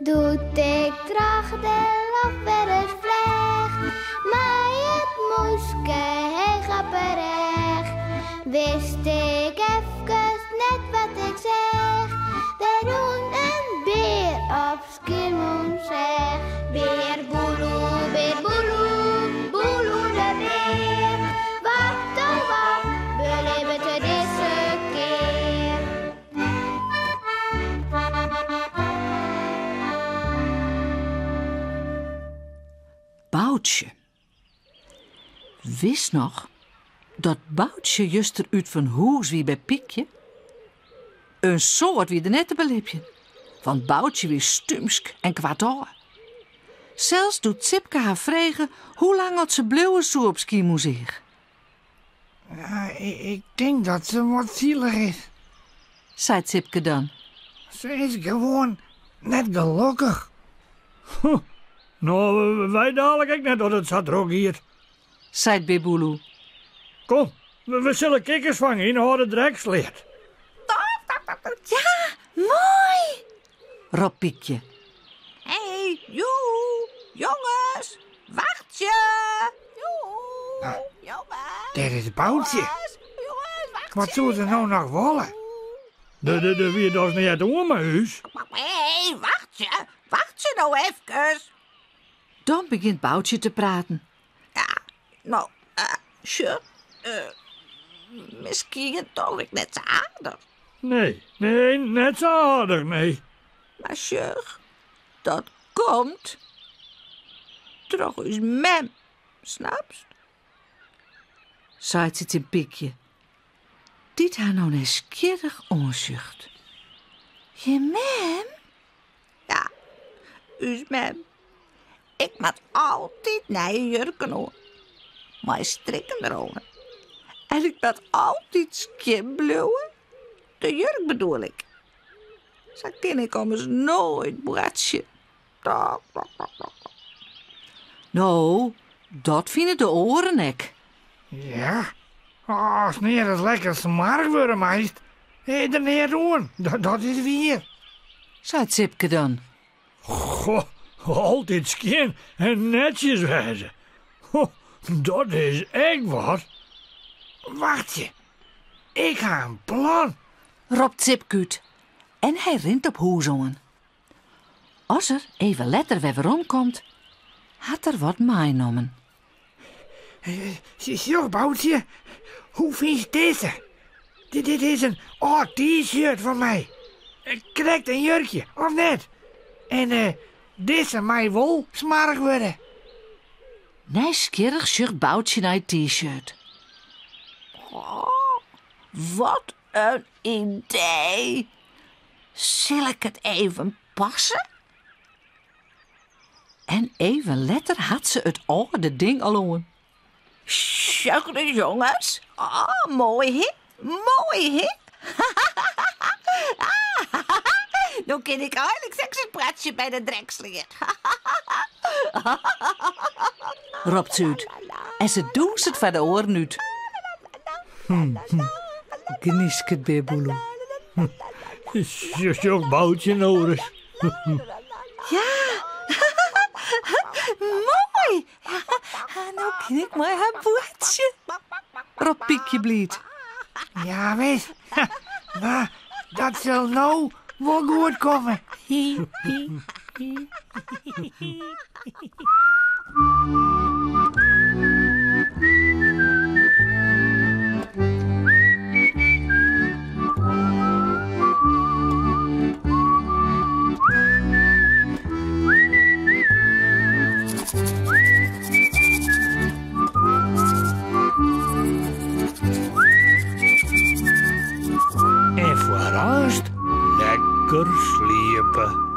Doe't ik troch de loft wer ris fleach, mei it mûske heech op 'e rêch, wist ik efkes net wat ik seach. Der rûn in bear op Skiermûntseach. Bear Boeloe, bear Boeloe, Boeloe de bear. Wat oh wat belibbet er dizze kear? Boutsje. Witst noch dat Boutsje juster út fan hûs wie by Pykje? In soad wie der net te belibjen, want Boutsje wie stúmsk en koartôf. Sels doe't Sipke har frege hoe lang oft se bliuwe soe op Skiermûntseach. Ja, ik tink dat se wat sielich is. Seit Sipke dan. Se is gewoan net gelokkich. No, wy dalik ek net dat it sa drok giet. Seit Bear Boeloe. Kom, we sille kikkers fange yn 'e âlde dreksleat. Ja, moai! Ropt Pykje. Hé, joe, jonges, wachtsje! Joe, jonges! Dêr is Boutsje. Jonges, wachtsje! Wat soe se no noch wolle? Der wie dochs neat oan mei ús? Hé, wachtsje, wachtsje no efkes. Dan begjint Boutsje te praten. Ja, no, sjoch, miskien doch ik net sa aardich. Nee, nee, net sa aardich, nee. Mar sjoch, dat komt troch ús mem, snapst? Seit se tsjin Pykje, dy't har no nijsgjirrich oansjocht. Je mem? Ja, ús mem. Ik moat altyd nije jurken oan, mei strikken deroan. En ik moat altyd skjin bliuwe, de jurk bedoel ik. Sa kin ik ommers noait boartsje. No, dat fine de oaren ek. Ja, ast nea ris lekker smoarch wurde meist, is der neat oan. Dat is wier. Seit Sipke dan. Goh, altyd skjin en netsjes wêze. Dat is ek wat. Wachtsje, ik ha in plan. Ropt Sipke út en hy rint op hûs oan. As er even letter wer weromkomt, hat er wat meinommen. Sjoch, Boutsje, hoe fynst dizze? Dit is in âld T-shirt fan my. Krekt in jurkje, of net? En dizze mei wol smoarch wurde. Nijsgjirrich sjocht Boutsje nei it T-shirt. Oh, wat in idee! Sil ik it even passe? En even letter hat se it âlde ding al oan. Sjoch ris, jonges. Oh, moai, hè? Moai, hè? No kin ik einliks ek ris boartsje by de dreksleat. Ropt se út en se dûnset foar de oaren út. Gnysket Bear Boeloe. Sjoch Boutje no ris. Ja, moai! No kin ik mei har boartsje, ropt Pykje bliid. Ja, wis. Mar dat sil no wol goed komme. En foarearst lekker sliepe.